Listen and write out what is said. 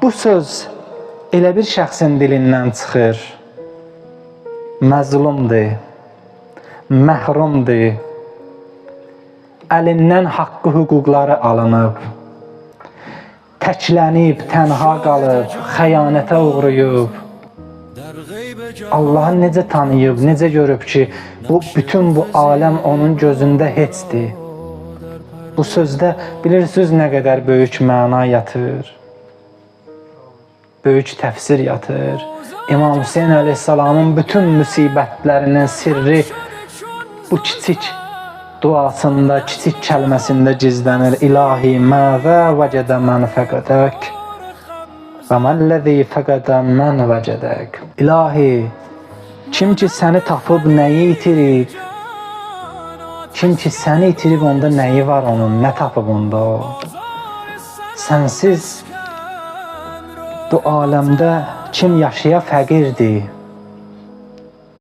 bu söz elə bir şəxsin dilindən çıxır. Məzlumdur, məhrumdur. Əlindən haqqı hüquqları alınıb. Təklənib, tənha qalıb, xəyanətə uğrayıb. Allahı necə tanıyıb, necə görüb ki, bu bütün bu aləm onun gözündə heçdir. Bu sözdə bilirsiniz nə qədər böyük məna yatır. Böyük təfsir yatır. İmam Hüseyn əleyhissalamın bütün müsibətlərinin sirri bu kiçik duasında, kiçik kəlməsində gizlənir. İlahi məzə vəcədə mən fəqədək və məl-ləzi fəqədə mən vəcədək. İlahi, kim ki səni tapıb nəyi itirib? Kim ki səni itirib onda nəyi var onun, nə tapıb onda o? Sənsiz bu aləmdə kim yaşaya fəqirdir.